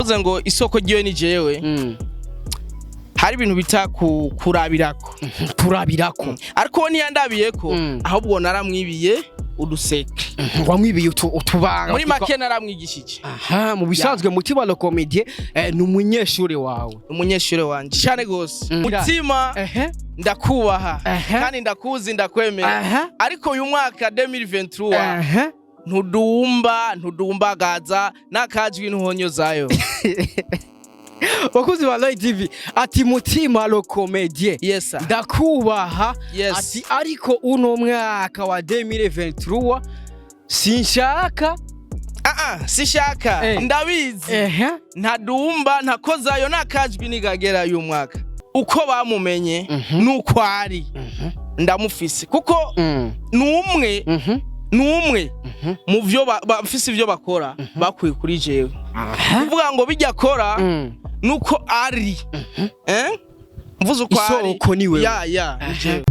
Mvuze ngo isoko ryiwe ni jewe. Hari ibintu bita kurabirako. Kurabirako. Ariko we ntiyandabiyeko, ahubwo naramwibiye uduseke. Wamwibiye utubanga. Muri make naramwigishije. Aha, mu bisanzwe Mutima le Comédien ni umunyeshuri wawe. Umunyeshuri wanje cyane gose. Mutima, ndakubaha kandi ndakuzi, ndakwemera, ariko uyu mwaka 2023 ntudumba, ntudumbagaza n'akajwi, ntuhonyozayo. Bakuzi ba Light TV, ati Mutima le Comédien, Yes sir. ndakubaha. Yes. Ati ariko uno mwaka wa 2023 sinshaka. Ah ah, sishaka. Ndabizi. Ntadumba, ntakozayo n'akajwi, nigagera uyu mwaka uko bamumenye nuko ari ndamufise, kuko numwe numwe mu vyo bafise ivyo bakora bakwiye kuri jewe, kuvuga ngo bijya akora nuko ari, mvuze uko ari. Isoko ni wewe. Ya, ni jewe.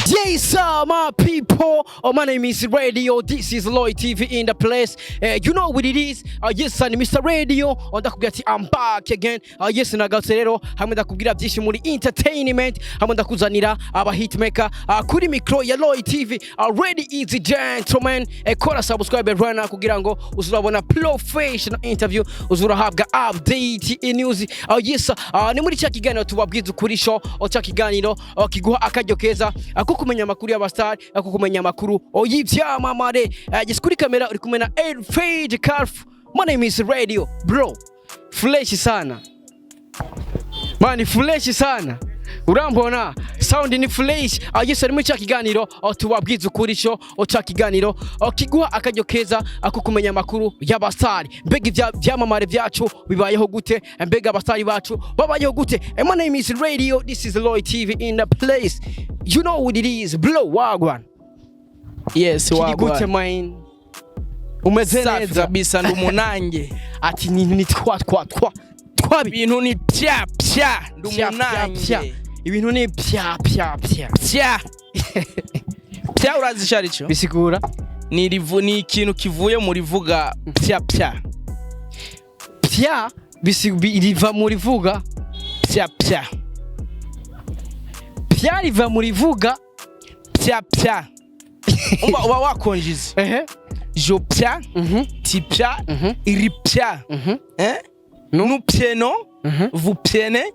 Yes, my people. Oh, my name is Radio. This is Lloyd TV in the place. You know what it is. Yes, I'm Mr. Radio. Oh, ndakubwira ati I'm back again. Yes, nagarutse rero hamwe ndakubwira byinshi muri entertainment, hamwe ndakuzanira aba hitmaker kuri micro ya Lloyd TV. Ready easy gentleman. Kora subscribe right now kugira ngo uzurabona professional interview, uzurahabwa update in news. Yes, ni muri cya kiganiro tubabwiza ukuri show, cya kiganiro kiguha akaryo keza ko kumenya amakuru y'abastar, ko kumenya amakuru y'ivyamamare. Yes, kuri kamera uri kumwe na Elfage Carf. My name is Radio. Bro, fresh sana. Man, fresh sana. Urambona sound ni fresh. Yes, ari muri cya kiganiro tubabwiza ukuri show, cya kiganiro kiguha akaryo keza ko kumenya amakuru y'abastar. Mbega ivyamamare vyacu bibayeho gute? Mbega abastar bacu babayeho gute? My name is Radio. This is Lloyd TV in the place. You know what it is. Blow wagwan. Yes. Kiri gute Wagwan. man? Umeze Safi neza? kabisa, ndi umunange. Ati ni twa twa twa twabi. Ibintu ni pya pya, ndi Pya, pya, pya. umunange. Ibintu ni pya pya pya. Pya pya, urazi icyo ari cyo? Bisigura? Ni rivu, ni ikintu kivuye mu rivuga pya pya. Pya riva mu rivuga Pya pya. Pya riva mu rivuga Pya pya, umva, uba wakonjize. Je pya, tu pya, il pya, hein. Nous pienons, vous pienez,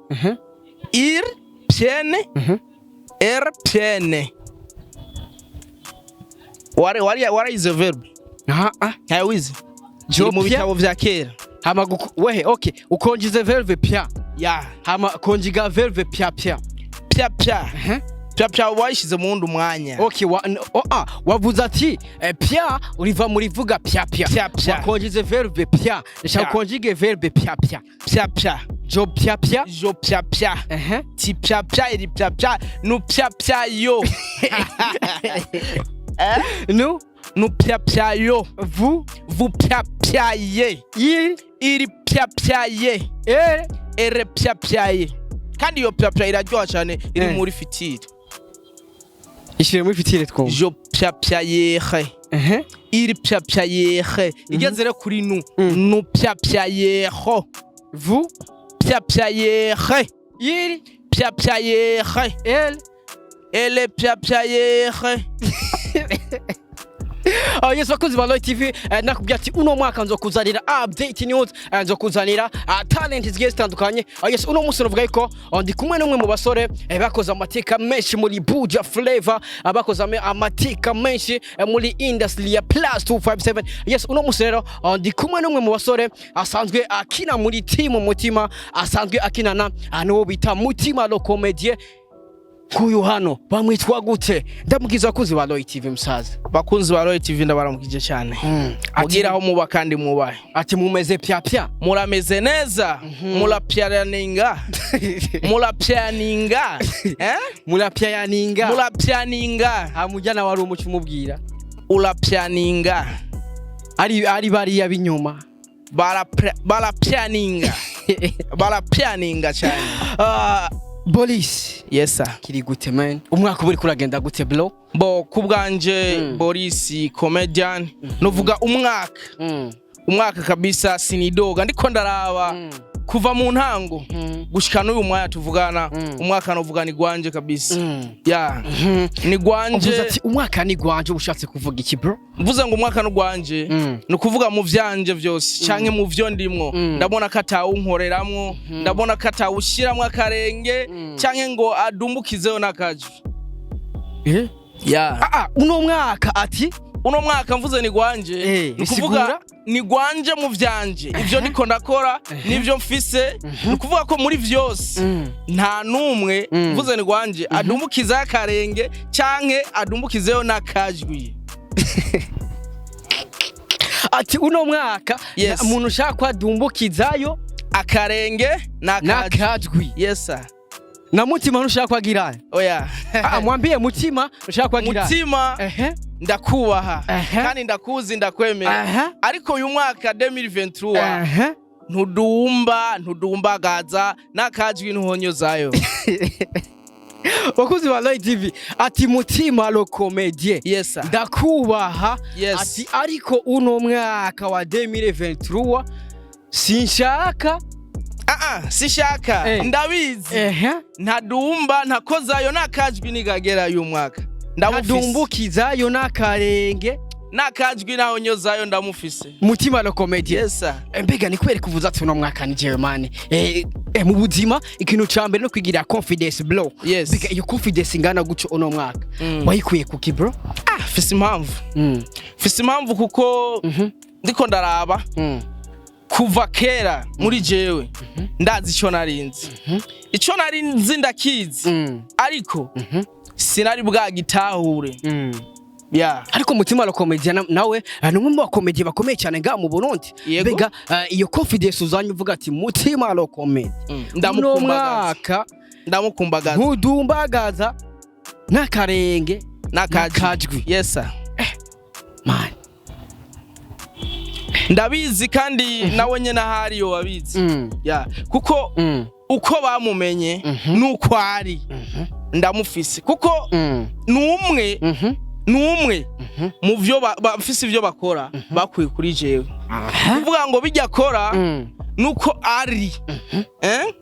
il pienne, elle pienne. Wari wari warize verbe? Aha, ah. Ntayo wize? Je Iri mu pya. bitabo vya kera. Hama wehe, okay, ukonjize verbe pya. Ya. Hama konjiga verbe pya pya. Pya pya. Pya pya wayishize mu wundi mwanya. Okay, oh, ah, wavuze ati pya uriva mu rivuga pya pya. Pya pya. Wakonjize verbe pya, ndashaka Pya. ukonjige verbe pya pya. Pya pya. Je pya pya. Je pya pya, tu pya pya, il pya pya, nous pya pya yo. Nous. Nous pya pya yo. Vous. Vous pya pya ye. Il. Il pya pya ye. Elle. Elle pya pya ye. Kandi iyo pya pya iraryoha cyane, iri muri futur. Ishire muri futur twumva. Je pya pya yere, il pya pya yere. Igeze rero kuri nous, nous pya pya yero. Vous. Pya pya yere. Il. Pya pya yere. Elle. Elle pya pya yere. Yes, bakunzi ba Lloyd TV, nakubwira ati uno mwaka nzokuzanira update news, nzokuzanira talent zigiye zitandukanye. Yes, uno munsi navuga yuko ndi kumwe n'umwe mu basore bakoze amateka menshi muri Buja Flavor, bakoze amateka menshi muri industry ya Plus 257. Yes, uno munsi rero ndi kumwe n'umwe mu basore asanzwe akina muri team Mutima, asanzwe akinana n'uwo bita Mutima le Comédien. Kuyu hano bamwitwa gute? Ndamugiza abakunzi ba Roy TV, musaza. Bakunzi ba Roy TV, ndabaramukije cyane. Mugira aho muba kandi mubahe. Ati mumeze pya pya? Murameze neza, murapyaninga, murapyaninga, eh? Murapyayaninga. Murapyaninga. Hamujyana wari umuco umubwira. Urapyaninga. Ari bariya b'inyuma. Barapyaninga, barapyaninga cyane. Ah, Boris. Yes sir. Kiri gute man? Umwaka uba uriko uragenda gute, bro? Bo kubwanje, Boris comedian, nuvuga umwaka, umwaka kabisa sinidoga. Ndiko ndaraba kuva mu ntango gushika n'uyu mwanya tuvugana, umwaka novuga ni gwanje kabisa. Ya, ni gwanje. Uvuze ati umwaka ni gwanje, uba ushatse kuvuga iki, bro? Mvuze ngo umwaka ni gwanje, ni ukuvuga mu vyanje vyose canke mu vyo ndimwo, ndabona ko atawunkoreramwo, ndabona ko atawushiramwo akarenge canke ngo adumbukizeho n'akajwi. Eh? Ya. Ah, ah, uno mwaka ati Uno mwaka mvuze ni gwanje, ni ukuvuga bisigura? ni gwanje mu vyanje, ivyo ndiko ndakora n'ivyo mfise. Ni ukuvuga ko muri vyose nta n'umwe, mvuze ni gwanje, adumbukizeho akarenge canke adumbukizeho n'akajwi. Ati uno mwaka Yes. nta muntu ushaka ko adumbukizayo akarenge n'akajwi. N'akajwi. Yes sir. Na mutima ntushaka ko agira? Oya. Ah, mwambie mutima ushaka ko agira. Mutima, ndakubaha kandi ndakuzi, ndakwemera, ariko uyu mwaka 2023 ntudumba, ntudumbagaza n'akajwi, ntuhonyozayo. Bakuzi ba Light TV, ati mutima le comédien, Yes sir. ndakubaha. Yes. Ati ariko uno mwaka wa 2023 sinshaka. Ah ah, sishaka. Ndabizi, ntadumba, ntakozayo n'akajwi nigagera uyu mwaka ndamufise. Ntadumbukizayo n'akarenge. N'akajwi nahonyozayo, ndamufise. Mutima le comédien. Yes sir. Mbega ni kubera kuvuza ati uno mwaka ni jewe man? Mu buzima ikintu ca mbere no kwigira confidence, bro. Yes. Mbega iyo confidence ingana gutyo uno mwaka wayikuye kuki, bro? Ah, fise impamvu. Fise impamvu kuko ndiko ndaraba kuva kera muri jewe ndazi ico narinzi, ico narinzi ndakizi, ariko sinari bwagitahure. Ya. Ariko mutima la comédien nawe ni umwe mu bakomediye bakomeye cyane ngaha mu Burundi. Yego. Mbega iyo confidence uzanye uvuga ati mutima la comédien, uno Ndamukumbagaza. mwaka Ndamukumbagaza. ntudumbagaza n'akarenge n'akajwi. N'akajwi. Yes sir. Man. Ndabizi kandi nawe nyene ahari yo wabizi. Ya, kuko uko bamumenye nuko ari, ndamufise kuko ni umwe, ni umwe mu vyo bafise ivyo bakora bakuye kuri jewe. Kuvuga ngo bijya akora nuko ari, eh,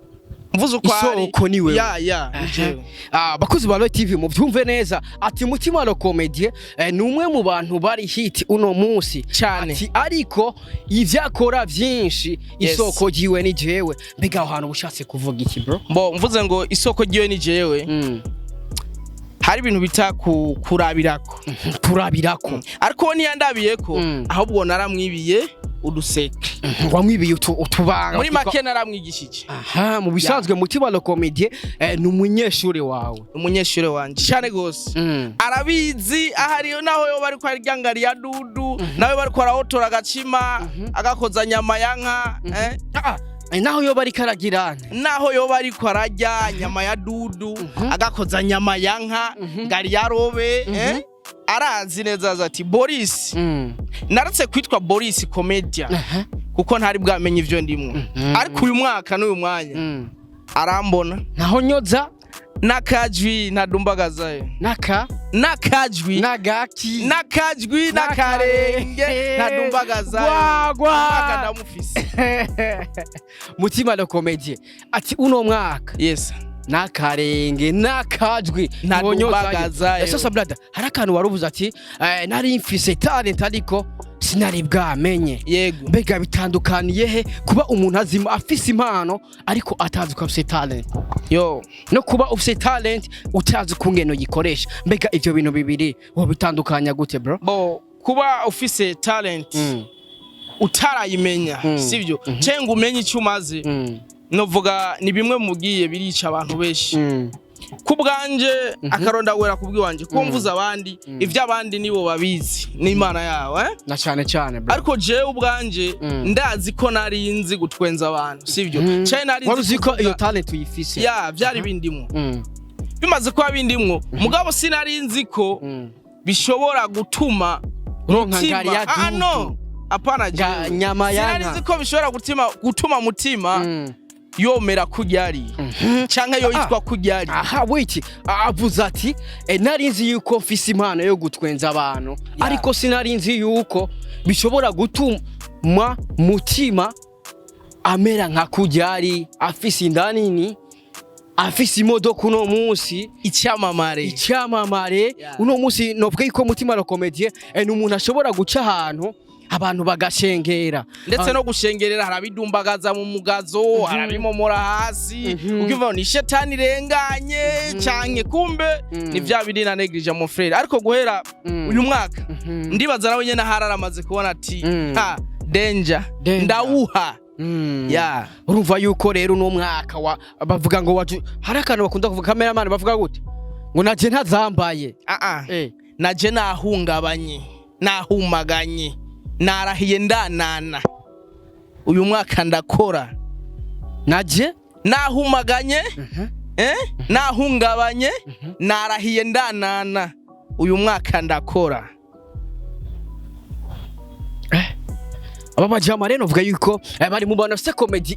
mvuze uko ari. Isoko ni wewe. Ya, ni jewe. Ah, bakozi ba Roy TV, mubyumve neza, ati mutima le comédien ni umwe mu bantu bari hit uno munsi. Cyane. Ati ariko ivyakora vyinshi, isoko ryiwe ni jewe. Mbega aho hantu ushatse kuvuga iki, bro? Mbo mvuze ngo isoko ryiwe ni jewe, hari ibintu bita kurabirako. Turabirako. Ariko we ntiyandabiyeko, ahubwo naramwibiye uduseke. Wamwibiye utubanga. Muri make naramwigishije. Aha, mu bisanzwe mutima le comédien ni umunyeshuri wawe. Umunyeshuri wanje cyane gose. Arabizi ahariyo, naho yoba ariko arya ngari ya dudu, nawe bariko arahotora agacima agakoza nyama ya nka, eh? Ah, ah, naho yoba ariko aragirana. Naho yoba ariko ararya nyama ya dudu agakoza nyama ya nka, ngari ya robe, eh? Arazi neza, azi ati Boris, naretse kwitwa Boris comedian kuko ntari bwamenye ivyo ndimwo, ariko uyu mwaka n'uyu mwanya arambona. Naho nyoza. N'akajwi ntadumbagazayo. Naka. N'akajwi. Nagaki. N'akajwi n'akarenge ntadumbagazayo. Gwagwa. Umwaka ndamufise. Mutima le comédien ati uno mwaka Yes. n'akarenge n'akajwi Ntadumbagazayo. Sasa brother, hari akantu warubuze ati nari mfise talent ariko sinari bwamenye. Mbega bitandukaniye he kuba umuntu azima afise impano ariko atazi ko afise talent, Yo. no kuba ufise talent utazi ukungene uyikoresha? Mbega ivyo bintu bibiri wobitandukanya gute, bro? Bo kuba ufise talent utarayimenya, sivyo, cyangwa umenye icyo umaze, novuga ni bimwe mu bigiye birica abantu benshi. Ku bwanje, akarondagwera ku bw'iwanje, kuko mvuze abandi, ivy'abandi nibo babizi n'Imana yawe, eh? Na cyane cyane, bro. Ariko jewe ubwanje ndazi ko nari nzi gutwenza abantu, sivyo? Cyane nari Wari nzi uzi ko kuvuga. iyo talent uyifise. Ya, vyari bindimwo. Bimaze kuba bindimwo, mugabo sinari nzi ko bishobora gutuma Uronka mutima ngari ya ah dudu. No, apana, jewe Nyama ya sinari nka. nzi ko bishobora gutuma mutima yomera kuryari canke yo yitwa kuryari. Aha, wait, avuze ati nari nzi yuko mfise impano yo gutwenza abantu, ariko sinari nzi yuko bishobora gutuma mutima amera nka kuryari, afise inda nini, afise imodoka uno munsi. Icyamamare. Icyamamare. Uno munsi novuga yuko Mutima le Comédien ni umuntu ashobora guca ahantu abantu bagashengera. Ndetse no gushengerera, harabidumbagaza mu mugazo, harabimomora hasi, ukivuga ngo ni shetani irenganye canke kumbe ni vya bindi na négligé mon frère. Ariko guhera uyu mwaka, ndibaza nawe nyene ahari aramaze kubona ati ha, danger. Danger. Ndawuha ya. Urumva yuko rero uno mwaka wa bavuga ngo waju, hari akantu bakunda kuvuga, cameraman, bavuga gute ngo naje ntazambaye? Ah ah, naje nahungabanye, nahumaganye, narahiye ndanana, uyu mwaka ndakora. Naje Nahumaganye, nahungabanye, narahiye ndanana, uyu mwaka ndakora. Aba bajama rero uvuga yuko bari mu bantu bafite comedy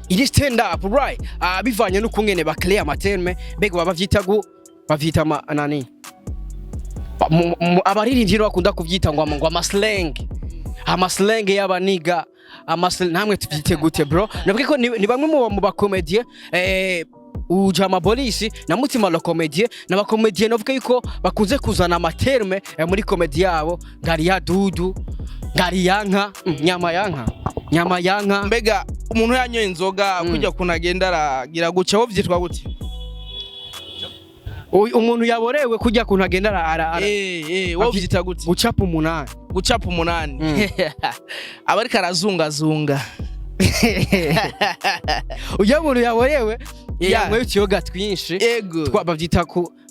iri stand up, right? Bivanye n'ukungene ba créer ama termes, mbega baba bavyita gu bavyita ama nani? Abaririmbyi rero bakunda kuvyita ngo ama slang, ama slang y'abaniga, ama namwe tuvyite gute, bro? Navuga ko ni bamwe mu ba comédien, Ujama Boris na Mutima le Comédien, n'aba comédien navuga yuko bakunze kuzana ama termes muri comedy yabo, ngari ya dudu, ngari ya nka, nyama ya nka, nyama ya nka. Mbega umuntu yanyoye inzoga, kujya kuntu agenda aragira guca, wo vyitwa gute? Umuntu yaborewe, kujya kuntu agenda ara Wo vyita gute? Gucapa umunani. Gucapa umunani, aba ariko arazungazunga. Ujya muntu yaborewe, yanyweye utuyoga twinshi, Ego.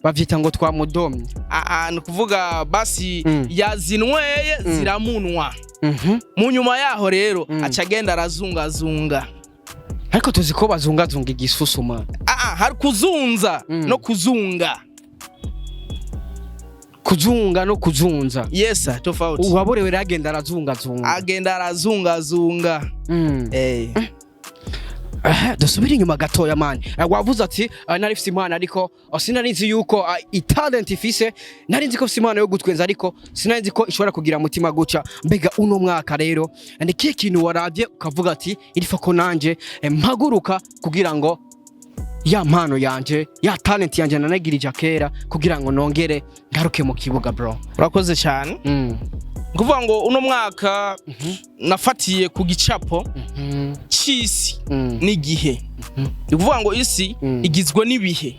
Bavyita ngo twamudomye. Ah, ah, ni ukuvuga basi yazinyweye ziramunwa, mu nyuma yaho rero aca agenda arazungazunga. Ariko tuzi ko bazungazunga igisusuma. Ah ah, hari kuzunza no kuzunga. Kuzunga no kuzunza. Yes sir, tofauti. Uwaborewe rero agenda arazungazunga. Agenda arazungazunga. Dusubire inyuma gatoya, man. Wavuze ati nari mfise impano, ariko sinari nzi yuko italent ifise. Nari nzi ko mfise impano yo gutwenza, ariko sinari nzi ko ishobora kugira mutima guca. Mbega uno mwaka rero ni kihe kintu waravye ukavuga ati irifa ko nanje mpaguruka kugira ngo ya mpano yanje, ya talent yanje nanagirije kera, kugira ngo nongere ngaruke mu kibuga, bro? Urakoze cyane. Kuvuga ngo uno mwaka nafatiye ku gicapo c'isi n'igihe. Ni ukuvuga ngo isi igizwe n'ibihe,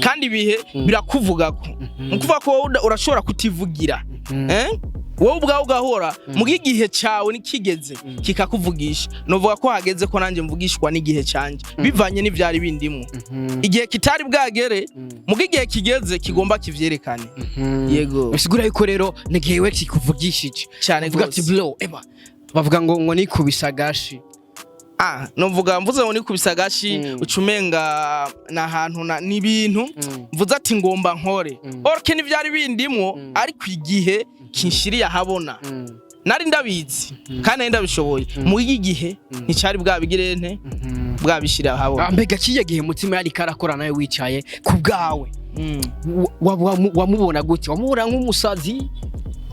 kandi ibihe birakuvugako. Ni ukuvuga ko wowe urashobora kutivugira, eh? Wowe ubwawe ugahora mu igihe cyawe nikigeze kikakuvugisha. Novuga ko hageze ko nanjye mvugishwa n'igihe cyanjye, bivanye n'ivyari bindimwo igihe kitari bwagere, mu igihe kigeze kigomba kivyerekane. Yego. Bisigura yuko rero ni igihe we kikuvugishije. Cyane Uvuga ati gose. bro, eba bavuga ngo nikubisa agashi. Ah, novuga mvuze ngo nikubisa agashi, ucumenga na ahantu na n'ibintu mvuze ati ngomba nkore orke n'ivyari bindimwo, ariko igihe kinshiriye ahabona. Nari ndabizi kandi nari ndabishoboye, mu igihe nticari bwabigire nte bwabishira ahabona. Ah, mbega kiye gihe mutima yari karakora nawe wicaye ku bwawe, wamubona gute? Wamubona nk'umusazi?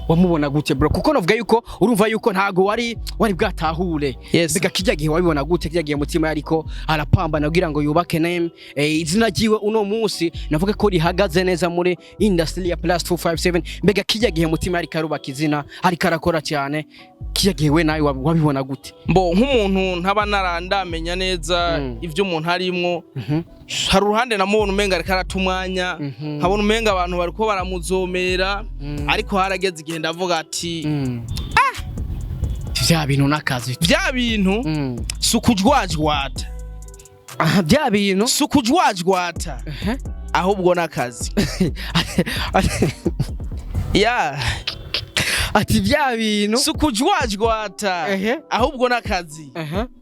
Wamubona gute, bro? Kuko navuga yuko urumva yuko ntago wari bwatahure. Mbega kijya gihe wabibona gute, kijya gihe mutima yariko arapambana kugira ngo yubake name, izina ryiwe uno munsi navuga ko rihagaze neza muri industry ya plus 257? Mbega kijya gihe mutima yariko arubaka izina, ariko arakora cyane, kijya gihe we nawe wabibona gute? Mbo nk'umuntu ntaba narandamenya neza ivyo umuntu arimwo, hari uruhande namubona umenga ariko arata umwanya, nkabona umenga abantu bariko baramuzomera, ariko harageze igihe ndavuga ati Vya bintu n'akazi. Vya bintu si ukujwajwata. Aha, bya bintu. Si ukujwajwata, ahubwo n'akazi ya. Ati bya bintu. Si ukujwajwata, ahubwo n'akazi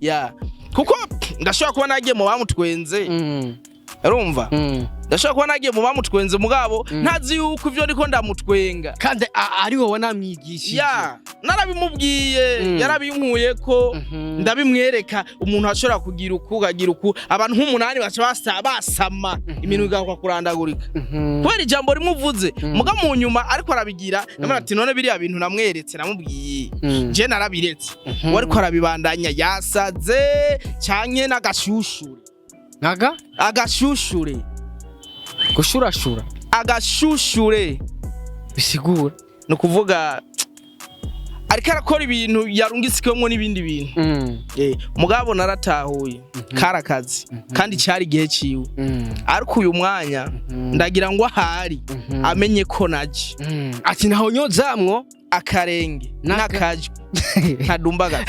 ya, kuko ndashobora kuba nagiye mu bamutwenze. Urumva, ndashobora kuba nagiye mu bamutwenze, mugabo ntazi yuko ivyo ndiko ndamutwenga kandi ari wowe namwigishije. Ya, narabimubwiye, yarabinkuye ko ndabimwereka. Umuntu ashobora kugira uku, ukagira uku, abantu nk'umunani baca basama iminwa igakwa kurandagurika kubera ijambo rimwe uvuze. Muga mu nyuma ariko arabigira, ndamubwira ati: "None biriya bintu namweretse, namubwiye, je narabiretse." We ariko arabibandanya, yasaze canke n'agashyushure. Naga? Agashushure. Gushurashura. Agashushure. Bisigura? Ni ukuvuga ariko arakora ibintu yarungitsikwemwo n'ibindi bintu. Mugabo naratahuye kari akazi kandi cyari igihe ciwe, ariko uyu mwanya ndagira ngo ahari amenye ko naje. Ati ntaho nyozamwo. Akarenge n'akajwi ntadumbagaza.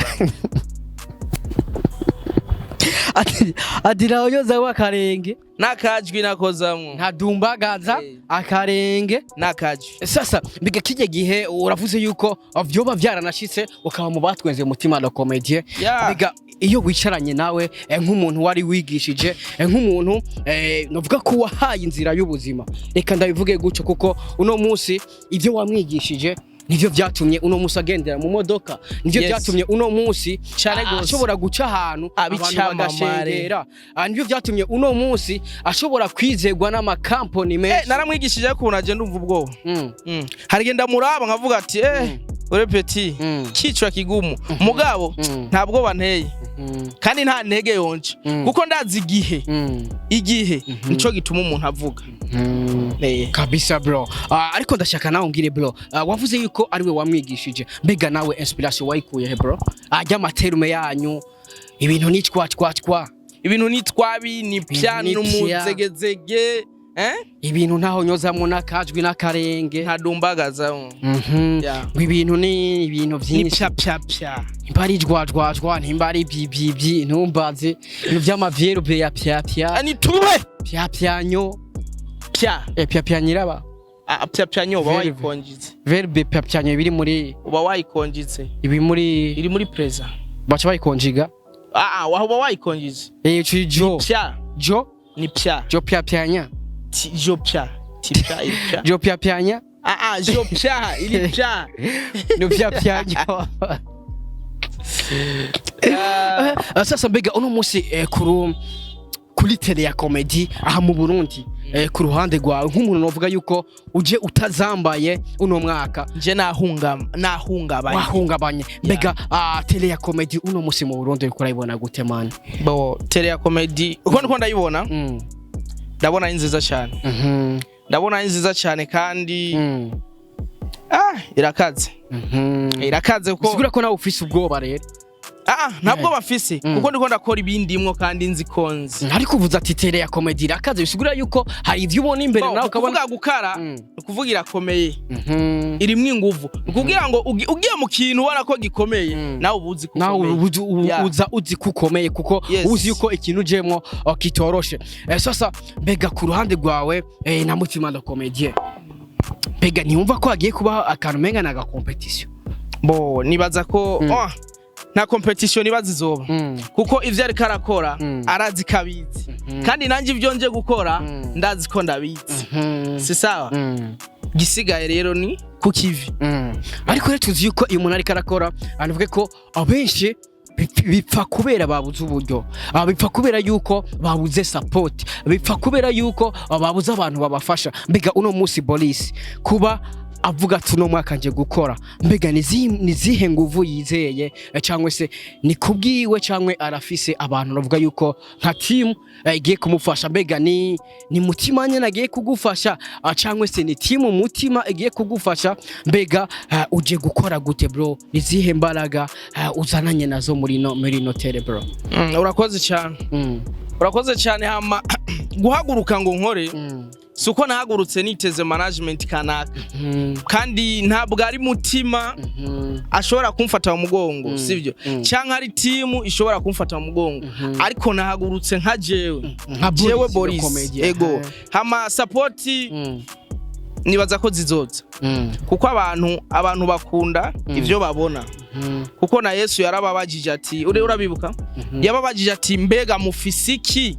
Ati ntaho nyozamwo akarenge. N'akajwi nakozamwo. Ntadumbagaza. Akarenge. N'akajwi. Sasa mbega kijya gihe uravuze yuko vyoba vyaranashitse ukaba mu batwenze Mutima la Comédien. Mbega iyo wicaranye nawe, nk'umuntu wari wigishije, nk'umuntu, novuga ko wahaye inzira y'ubuzima, reka ndabivuge gutyo, kuko uno munsi ibyo wamwigishije nivyo vyatumye uno munsi agendera mu modoka, nivyo vyatumye uno munsi Cane gose. ashobora guca ahantu Aba abantu icamamare. bagashengera. Nivyo vyatumye uno munsi ashobora kwizegwa n'amakampani menshi. Naramwigishije ariko ubu naje ndumva ubwoba. Hari igihe ndamuraba nkavuga ati: "Eh, ure petit, kichwa kigumu." Mugabo nta bwoba nteye kandi nta ntege yonje, kuko ndazi igihe. Igihe nico gituma umuntu avuga. Kabisa bro. Ariko ndashaka nawe umbwire bro, wavuze yuko ariwe wamwigishije, mbega nawe inspiration wayikuye he bro? Ajya amaterume yanyu, ibintu ni twa twa twa. Ibintu ni twabi, ni pya. Ibintu ni pya. N'umuzegezege, eh. Ibintu ntaho nyozamwo n'akajwi n'akarenge. Ntadumbagaza. Yeah. Ngo ibintu ni ibintu Ni byinshi. pya pya pya. Nimba ari jwajwajwa, nimba ari byibyi, ntumbaze ibintu vy'amavyerube ya pya pya. Ni tuwe. Pya pyanyo. Pya. Pya pya nyiraba. Ah, pya pya nyo uba Verbe. wayikonjitse. Verbe pya pyanyo biri muri Uba wayikonjitse. Ibi muri Iri muri présent. Baca bayikonjiga. Ah ah, uba wayikonjitse. Jo. Pya. Jo. Ni pya. Jo pya pyanya. Jo pya ti pya iri pya. Jo pya pyanya. Ah ah, jo pya iri pya. No pya pyanyo. Sasa mbega uno munsi, kuri télé ya comedy aha mu Burundi, ku ruhande rwawe nk'umuntu novuga yuko uje utazambaye uno mwaka? Je nahungabanye. Wahungabanye. Mbega télé ya comedy uno munsi mu Burundi uriko urayibona gute man? Bo, télé ya comedy uko ndiko ndayibona, ndabona ari nziza cyane. Ndabona ari nziza cyane kandi irakaze. Irakaze kuko Bisigura ko nawe ufise ubwoba rero? Ah, ntabwo bafise, kuko ndiko ndakora ibindimwo kandi nzi ko nzi. Ariko uvuze ati télé ya comedy irakaze, bisigura yuko hari ivyo ubona imbere Bo, nawe ukabona. Kuvuga gukara, ni ukuvuga irakomeye, irimwo inguvu. Ni ukugira ngo ugiye mu kintu ubona ko gikomeye, nawe uba uzi ko Nawe ukomeye. uza uzi ko ukomeye, kuko uzi yuko ikintu ujemwo kitoroshe. Sasa mbega ku ruhande rwawe, na Mutima la Comédien, mbega ntiyumva ko hagiye kubaho akantu umenga ni agacompétition? Bo, nibaza ko oh, nta compétition nibaza izoba, kuko ivyo ariko arakora arazi ko abizi, kandi nanjye ivyo nje gukora ndazi ko ndabizi. Si sawa? Gisigaye rero ni ku kivi. Ariko rero tuzi yuko iyo umuntu ariko arakora, anavuge ko abenshi bipfa kubera babuze uburyo, bipfa kubera yuko babuze support, bipfa kubera yuko babuze abantu babafasha. Mbega uno munsi Boris kuba avuga ati uno mwaka nje gukora, mbega ni zihe nguvu yizeye, cyangwa se ni kubwiwe cyangwa arafise abantu bavuga yuko nka team igiye kumufasha? Mbega ni Mutima nyene agiye kugufasha, cyangwa se ni team Mutima igiye kugufasha? Mbega uje gukora gute bro? Ni zihe mbaraga uzananye nazo muri no télé bro? Urakoze cyane. Urakoze cyane. Hama guhaguruka ngo nkore, Si uko nahagurutse niteze management kanaka, kandi ntabwo ari Mutima ashobora kumfata mu mugongo, sivyo? Cyangwa ari timu ishobora kumfata mu mugongo, ariko nahagurutse nka jewe, Nka jewe Boris, Boris. comedian. Ego, hama support nibaza ko zizoza, kuko abantu bakunda ivyo babona, kuko na Yesu yarababajije ati, uri urabibuka, yababajije ati: "Mbega mufise iki?"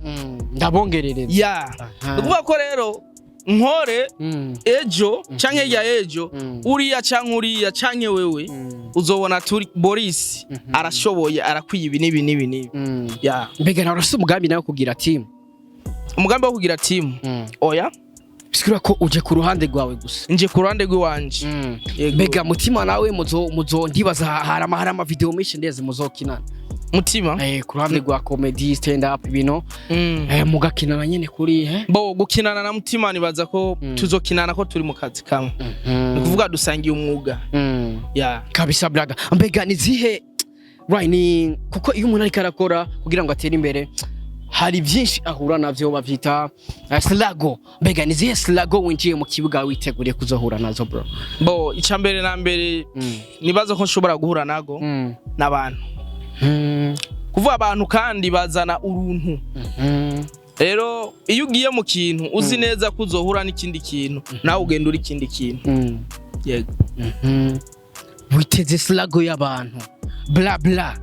Ndabongerereza. Ya, ni ukuvuga ko rero nkore ejo canke hirya y'ejo, uriya canke uriya canke wewe, uzobona turi Boris arashoboye, arakwiye ibi n'ibi n'ibi n'ibi. Ya. Mbega nawe urafise umugambi nawe kugira team? Umugambi wo kugira team? Oya. Bisigura ko uje ku ruhande rwawe gusa? Nje ku ruhande rw'iwanje. Yego. Mbega Mutima nawe muzo ndibaza hari ama video menshi ndeze muzokinana. Mutima? Ku ruhande rwa comedy, stand up, ibintu mugakinana nyene kuri Bo, gukinana na Mutima nibaza ko tuzokinana ko turi mu kazi kamwe, ni ukuvuga dusangiye umwuga. Ya. Kabisa, brother. Mbega ni zihe, right, ni kuko iyo umuntu ariko arakora kugira ngo atere imbere hari byinshi ahura navyo bavyita struggle. Mbega ni zihe struggle winjiye mu kibuga witeguriye kuzohura nazo, bro? Bo, icya mbere na mbere nibaza ko nshobora guhura nago n'abantu, kuvuga abantu, kandi bazana uruntu. Rero iyo ugiye mu kintu uzi neza ko uzohura n'ikindi kintu, nawe ugenda uri ikindi kintu. Yego. Witeze struggle y'abantu, bla bla,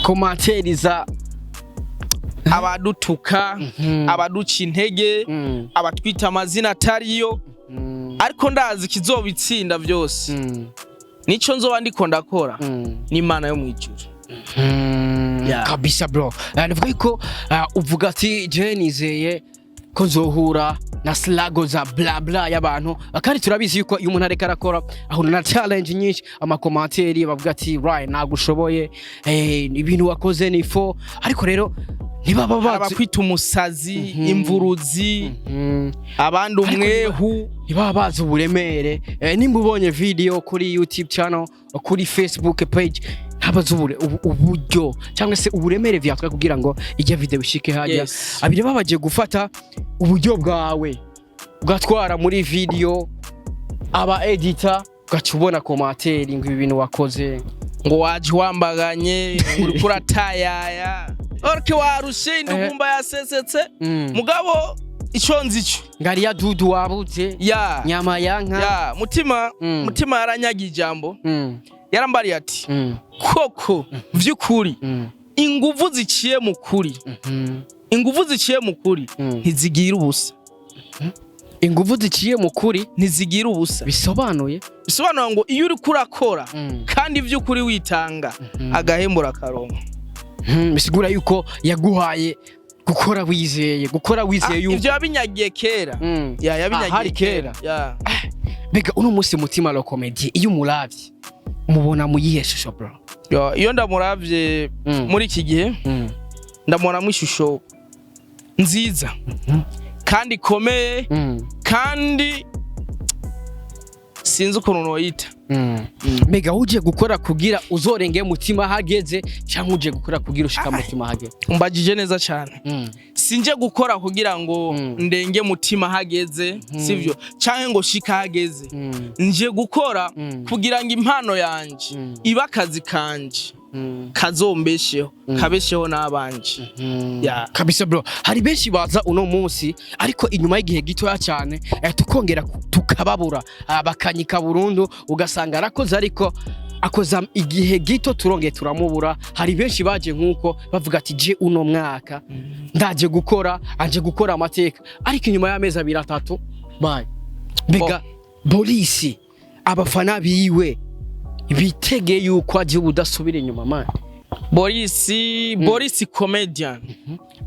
commentaires za Abadutuka, abaduca intege, abatwita amazina atariyo, ariko ndazi ikizobitsinda byose, nico nzoba ndiko ndakora n'Imana yo mu ijuru. Yeah. Kabisa, bro. Nivuga yuko uvuga ati je nizeye ko nzohura na struggle za bla bla y'abantu. Kandi turabizi yuko iyo umuntu ariko arakora ahura na challenge nyinshi, ama commentaires bavuga ati right, ntabwo ushoboye, ibintu wakoze ni faux, ariko rero ntibaba Hari bazi abakwita umusazi, imvuruzi, abandi umwehu. Ntibaba bazi uburemere. Nimba ubonye video kuri YouTube channel, kuri Facebook page, ntabazi uburyo cyangwa se uburemere vyatwaye kugira ngo ijya video ishike hajya. Abiri baba bagiye gufata uburyo bwawe ugatwara muri video, aba editor, ugaca ubona commentaire ngo ibi bintu wakoze Ngo waje wambaganye, uriko uratayaya, orke warushe, indugumba yasesetse. Mugabo ico nzi ico ngariya dudu wabuze ya nyama ya nka. Ya Mutima. Mutima yaranyaga ijambo, yarambariye ati: "Koko vy'ukuri, inguvu ziciye mu kuri, inguvu ziciye mu kuri ntizigira ubusa." Inguvu ziciye mu kuri Ntizigira ubusa. Bisobanuye? Bisobanura ngo iyo uriko urakora kandi vy'ukuri witanga, agahembo urakaronka. Bisigura yuko yaguhaye gukora wizeye, gukora wizeye yuko Ivyo yabinyagiye kera. Ya, yabinyagiye. Ah, hari kera. Ya. Mbega uno munsi Mutima le Comédien, iyo umuravye mubona mu yihe shusho, bro? Yo, iyo ndamuravye muri iki gihe, ndamubonamo ishusho nziza kandi ikomeye, kandi sinzi ukuntu noyita. Mbega uje gukora kugira uzorenge Mutima hageze, cyangwa uje gukora kugira ushika Mutima hageze? Umbajije neza cyane. Sinje gukora kugira ngo ndenge Mutima hageze, sivyo, canke ngo shika hageze. Nje gukora kugira ngo impano yanje ibe akazi kanje, kazombesheho, kabesheho n'abanje. Ya. Kabisa, bro. Hari benshi baza uno munsi, ariko inyuma y'igihe gitoya cyane tukongera tukababura. Bakanyika burundu, ugasanga arakoze ariko akoza igihe gito, turongeye turamubura. Hari benshi baje nk'uko bavuga ati je uno mwaka ndaje gukora, anje gukora amateka, ariko inyuma y'amezi 2, 3, bye. Mbega Boris, abafana biwe bitege yuko aje ubudasubira inyuma, man? Boris, Boris Comedian,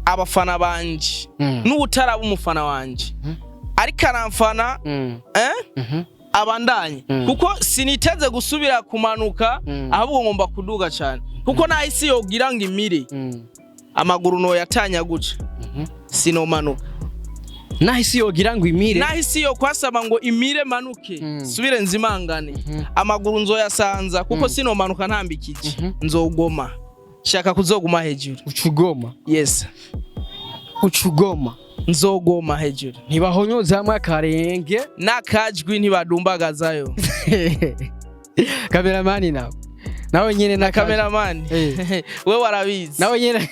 abafana banje n'ubutaraba umufana wanje ariko aramfana, abandanye, kuko siniteze gusubira kumanuka, ahubwo ngomba kuduga cyane, kuko naho isi yogira ngo imire, amaguru noyatanya guca, sinomanuka. Naho isi yogira ngo imire? Naho isi yo kwasaba ngo imire manuke, subire nzimangane, amaguru nzoyasanza, kuko sinomanuka ntambikije. Nzogoma, shaka kuzoguma hejuru. Ucugoma? Yes. Ucugoma. Nzogoma hejuru. Ntibahonyozamwo akarenge. N'akajwi ntibadumbagazayo. Kameramani nawe nyene na Kameramani we warabizi. Nawe nyene.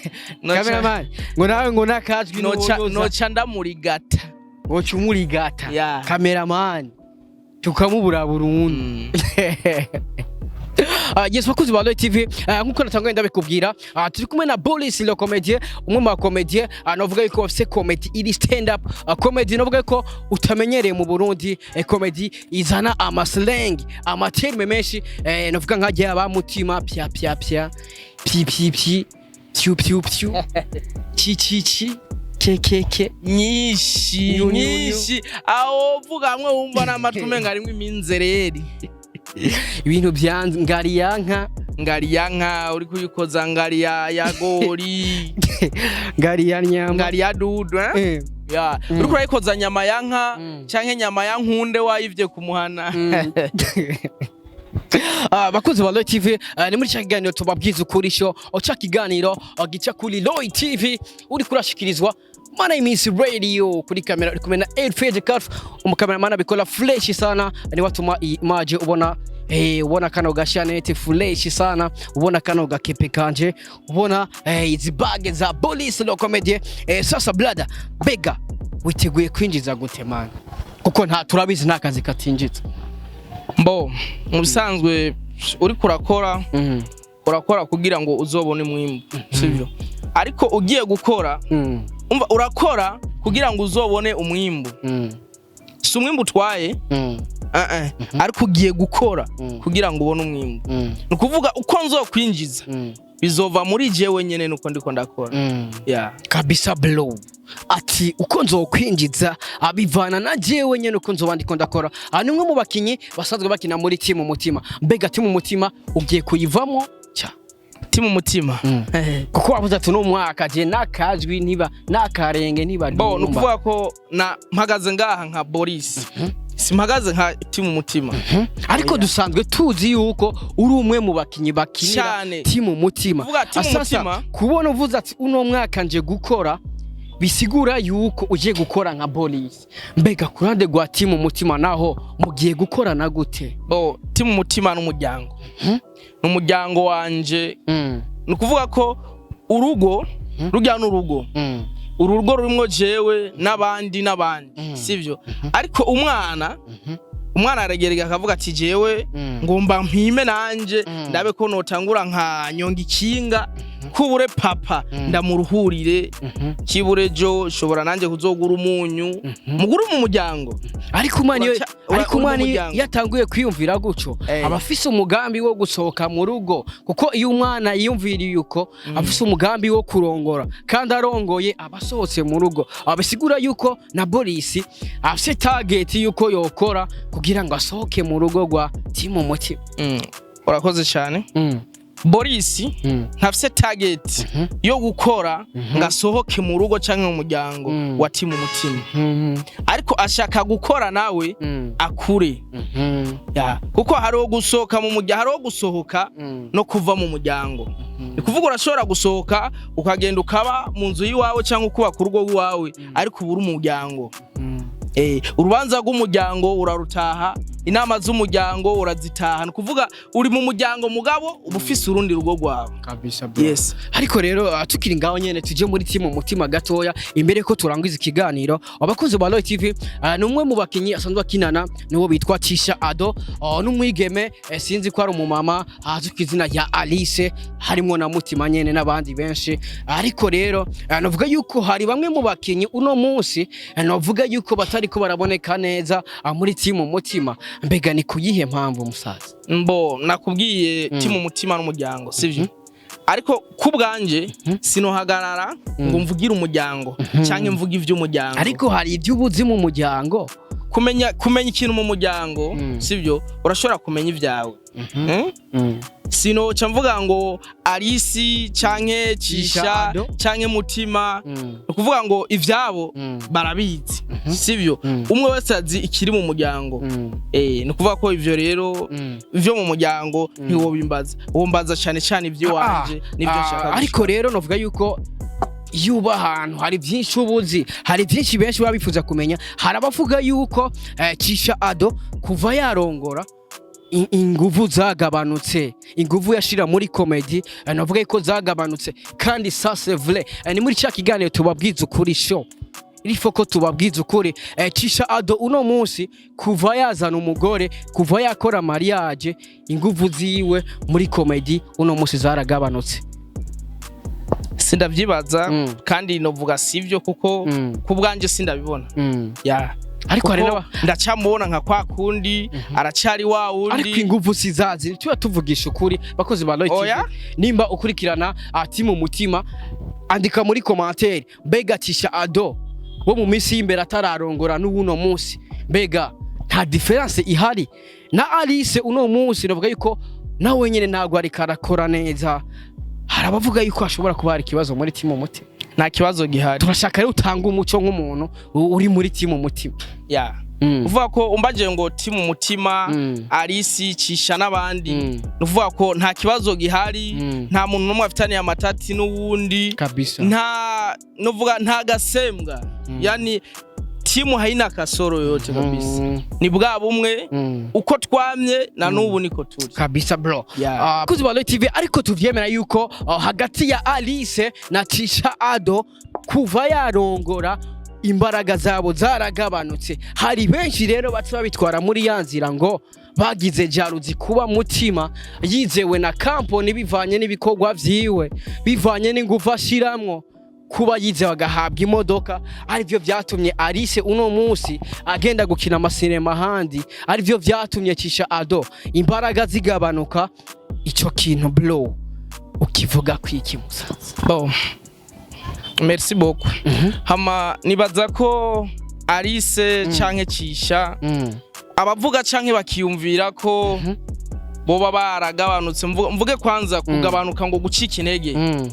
Kameramani ngo nawe ngo nakajwi. Noca noca noca ndamurigata. Woca umurigata. Yeah. Kameramani tukamubura burundu. Yes, bakuzi ba Roy TV, nkuko natanguye ndabikubwira, turi kumwe na Boris le comédien, umwe mu bacomédien, novuga yuko bafise comedy iri stand up, comedy novuga yuko utamenyereye mu Burundi, comedy izana ama slang, ama terme menshi, novuga nka ba mutima pya pya pya, pyi pyi pyi, pyu pyu pyu, chi chi chi, ke ke ke. Nyinshi. Nyu, nyu, nyu. Nyinshi, aho uvuga hamwe wumva n'amatwi umenga harimwo iminzereri. Ibintu bya ngariyanka. Ngariya nka uri kuyikoza ngariya ya gori. Ngariya nyama. Ngariya dudu, eh? Ya, uriko urayikoza nyama ya nka canke nyama ya nkunde wayivye kumuhana. Bakunzi ba Roy TV, ni muri cya kiganiro tubabwiza ukuri sho, ca kiganiro gica kuri Roy TV, uri kurashikirizwa Mana Iminsi Radio. Kuri kamera uri kumwe na Elfred Calf, umukameramana abikora fresh sana, ni watuma iyi image ubona, ubona kano gashanete fresh sana, ubona kano gakepe kanje, ubona izi bag za Boris le comédien. Sasa brother, bega witeguye kwinjiza gute man? Kuko nta turabizi nta kazi katinjiza. Mbo mu bisanzwe uriko urakora, urakora kugira ngo uzobone umwimbu, sivyo? Ariko ugiye gukora, umva, urakora kugira ngo uzobone umwimbu. Si umwimbu utwaye, ariko ugiye gukora kugira ngo ubone umwimbu. Ni ukuvuga uko nzokwinjiza bizova muri jewe nyene, nuko ndiko ndakora. Yeah. Kabisa blow, ati uko nzokwinjiza abivana na jewe nyene uko nzoba ndiko ndakora. Aha ni umwe mu bakinyi basanzwe bakina muri timu Mutima. Mbega timu Mutima ugiye kuyivamo cya? Timu Mutima? Kuko wavuze ati uno mwaka je nakajwi ntiba nakarenge ntiba. Bo ni ukuvuga ko na mpagaze ngaha nka Boris, simpagaze nka timu Mutima. Ariko dusanzwe tuzi yuko uri umwe mu bakinyi bakinira Cyane. timu Mutima. Kuvuga timu Sasa, Mutima. kubona uvuze ati uno mwaka nje gukora, bisigura yuko ugiye gukora nka Boris. Mbega ku ruhande rwa timu Mutima naho mugiye gukorana gute? Bo timu Mutima n'umuryango, ni umuryango wanje. Ni ukuvuga ko urugo rujya n'urugo, urugo rurimwo jewe n'abandi n'abandi, sivyo? Ariko umwana aragerega akavuga ati jewe ngomba mpime nanje, ndabe ko notangura nka nyonga ikinga, kubure papa ndamuruhurire, kibure jo shobora nanje kuzogura umunyu muguru mu muryango. Ariko umwana iyo ariko uri mu umwana iyo muryango. yatanguye kwiyumvira gutyo, aba afise umugambi wo gusohoka mu rugo, kuko iyo umwana yiyumviriye uko afise umugambi wo kurongora kandi arongoye aba asohotse mu rugo. Abisigura yuko na Boris afise target yuko yokora kugira ngo asohoke mu rugo rwa timu Mutima. Urakoze cyane. Boris ntafise target yo gukora ngo asohoke mu rugo canke mu muryango wa timu Mutima, ariko ashaka gukora nawe akure. Ya, kuko hariho gusohoka mu muryango, hariho gusohoka no kuva mu muryango. Ni kuvuga urashobora gusohoka ukagenda ukaba mu nzu y'iwawe cyangwa ukubaka urugo rw'iwawe, ariko ubura umuryango. Urubanza rw'umuryango urarutaha, inama z'umuryango urazitaha. Ni ukuvuga uri mu muryango mugabo uba ufise urundi rugo rwawe. Kabisa bro. Yes. Ariko rero, tukiri ngaho nyene, tuje muri timu Mutima gatoya imbere ko turangiza ikiganiro. Abakunzi ba Roy TV, ni umwe mu bakinyi asanzwe akinana niwo bitwa Tisha Ado, n'umwigeme, sinzi ko ari umumama azwi ku izina rya Alice, harimo na Mutima nyene n'abandi benshi. Ariko rero, navuga yuko hari bamwe mu bakinyi uno munsi, navuga yuko batariko baraboneka neza muri timu Mutima. Mbega ni kuyihe mpamvu, musaza? Mbo nakubwiye, timu Mutima n'umuryango, sivyo? Ariko ku bwanje sinohagarara ngo mvugire umuryango canke mvuge ivy'umuryango. Ariko hari iby'ubuzi mu muryango. Kumenya ikintu mu muryango, sivyo? Urashobora kumenya ibyawe. Sinoca mvuga ngo Arisi canke Cisha Ado. canke Mutima. Ni ukuvuga ngo ivyabo barabizi, sivyo? Umwe wese azi ikiri mu muryango. Ni ukuvuga ko ivyo rero ivyo mu muryango ntiwobimbaza, wombaza cane cane ivy'iwanje nivyo nshaka. Ariko rero novuga yuko Iyo uba ahantu hari byinshi ubuzi, hari byinshi benshi baba bifuza kumenya. Hari abavuga yuko Cisha Ado kuva yarongora inguvu zagabanutse, inguvu yashira muri comedy, navuga yuko zagabanutse, kandi ça c'est vrai. Ni muri cya kiganiro tubabwiza ukuri show, il ko tubabwiza ukuri. Cisha Ado uno munsi kuva yazana umugore, kuva yakora mariage, inguvu ziwe muri comedy uno munsi zaragabanutse. Sindavyibaza. Kandi novuga sivyo kuko ku bwanje sindabibona. Ya. Ariko hari Kuko n'aba ndacamubona nka kwa kundi, aracari wa Ariko wundi. inguvu sizazi, tuba tuvugisha ukuri, bakozi ba Roy TV. Oya. Nimba ukurikirana ati mu mutima, andika muri commentaire: mbega Cisha Ado wo mu minsi y'imbere atararongora n'uno munsi, mbega nta différence ihari? Na Alice uno munsi navuga yuko nawe nyene ntabwo ariko arakora neza. Hari abavuga yuko hashobora kuba hari ikibazo muri timu Umutima. Nta kibazo gihari. Turashaka rero utanga umuco nk'umuntu uri muri timu Umutima. Ya. Uvuga ko umbaje ngo timu Umutima, Alice, Cisha n'abandi, nuvuga ko nta kibazo gihari. Nta muntu n'umwe afitaniye amatati n'uwundi. Nta, nuvuga nta gasembwa, yani timu haina kasoro yote kabisa. Ni bwa bumwe uko twamye na n'ubu niko turi. Kabisa bro. Yeah. Kuzi ba Roy TV, ariko tuvyemera yuko hagati ya Alice na Cisha Ado kuva yarongora imbaraga zabo zaragabanutse. Hari benshi rero baca babitwara muri ya nzira ngo bagize jalousie kuba Mutima yizewe na kamponi, bivanye n'ibikorwa vyiwe, bivanye n'ingufu ashiramwo, kuba yizewe agahabwa imodoka, arivyo vyatumye Alice uno munsi agenda gukina amasinema ahandi, arivyo vyatumye Cisha Ado imbaraga zigabanuka. Ico kintu bro ukivuga kwiki musaza? Bon, merci beaucoup. Hama nibaza ko Alice canke Cisha, abavuga canke bakiyumvira ko boba baragabanutse, mvuge kwanza kugabanuka ngo gucika intege,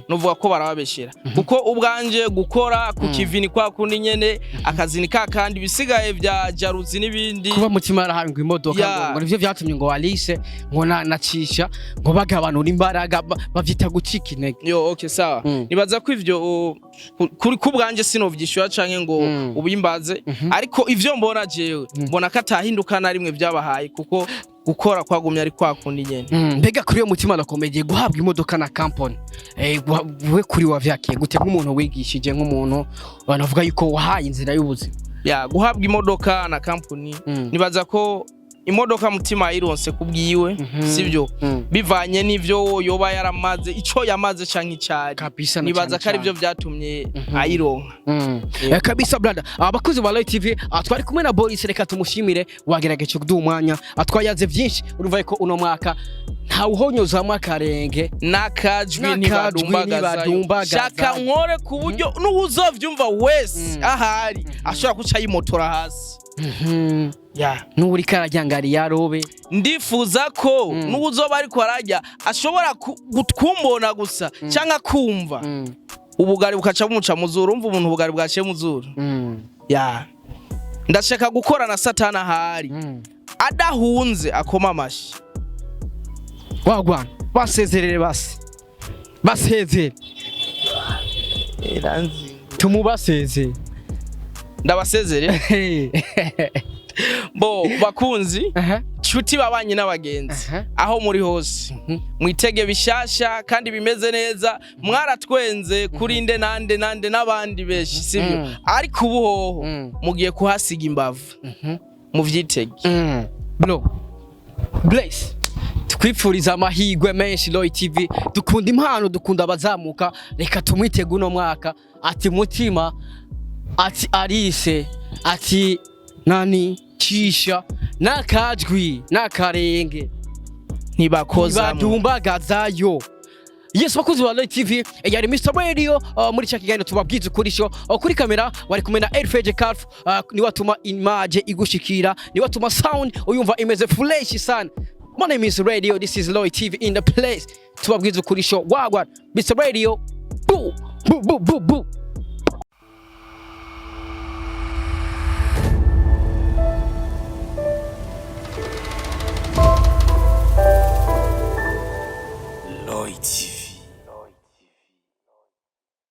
nuvuga ko barababeshera, kuko ubwanje gukora ku kivini kwa kundi nyene, akazi ni kakandi, ibisigaye bya jalousie n'ibindi. Kuba Mutima yarahabwa imodoka ngo nivyo vyatumye ngo Alice ngo na Cisha ngo bagabanura imbaraga, bavyita gucika intege. Yo, okay, sawa. Nibaza ko ivyo kuri kubwanje sinovyishura canke ngo ubimbaze, ariko ivyo mbona jewe, mbona ko atahinduka na rimwe vyabahaye, kuko gukora kwagumye ari kwa kundi nyene. Mbega kuri iyo Mutima arakomeye guhabwa imodoka na company, we kuri wavyakiye gute nk'umuntu wigishije, nk'umuntu banavuga yuko wahaye inzira y'ubuzima? Ya, guhabwa imodoka na company, nibaza ko imodoka Mutima yayironse kubwiwe, sivyo? Bivanye n'ivyo yoba yaramaze, ico yamaze canke icari. Kabisa na Nibaza cane ko arivyo cane. vyatumye ayironka. Kabisa brother. Abakozi ba Light TV, twari kumwe na Boris, reka tumushimire, wagerageje kuduha umwanya. Twayaze byinshi, urumva ko uno mwaka ntawuhonyozamo akarenge. N'akajwi. N'akajwi. Ntibadumbagazayo. Ntibadumbagazayo. Shaka nkore ku buryo n'uwuzovyumva wese ahari ashobora guca yimotora hasi. Ya. N'uri karajyangari yarobe. Ndifuza ko n'uwuzoba ariko ararya ashobora kumbona gusa cyangwa kumva ubugari bukaca bumuca mu zuru. Urumva umuntu ubugari bwaciye mu zuru. Ya, ndashaka gukora na Satani ahari adahunze akoma amashi. Wagwana, basezerere, basi basezere, tumubasezere. Ndabasezere bo bakunzi, nshuti, babanyi n'abagenzi, aho muri hose, mwitege bishasha kandi bimeze neza. Mwaratwenze kuri nde nande nande n'abandi benshi, sibyo? Ariko ubu hoho mugiye kuhasiga imbavu, muvyitege. Bro Blaze, twifuriza amahirwe menshi. Roy TV dukunda impano, dukunda abazamuka. Reka tumwitege uno mwaka, ati Mutima, ati Alice, ati nani, Cisha, n'akajwi n'akarenge. Ntibakozamwo. Ntibadumbagazayo. Yes, bakunzi ba Roy TV, yari Mr Radio, muri cya kiganiro tubabwiza ukuri show. Kuri kamera wari kumwe na Elfeje Calf, ni watuma image igushikira, ni watuma sound uyumva imeze fresh sana. My name is Radio, this is Roy TV in the place. Tubabwiza ukuri show. Wagwan, Mr Radio. Bu bu bu bu bu.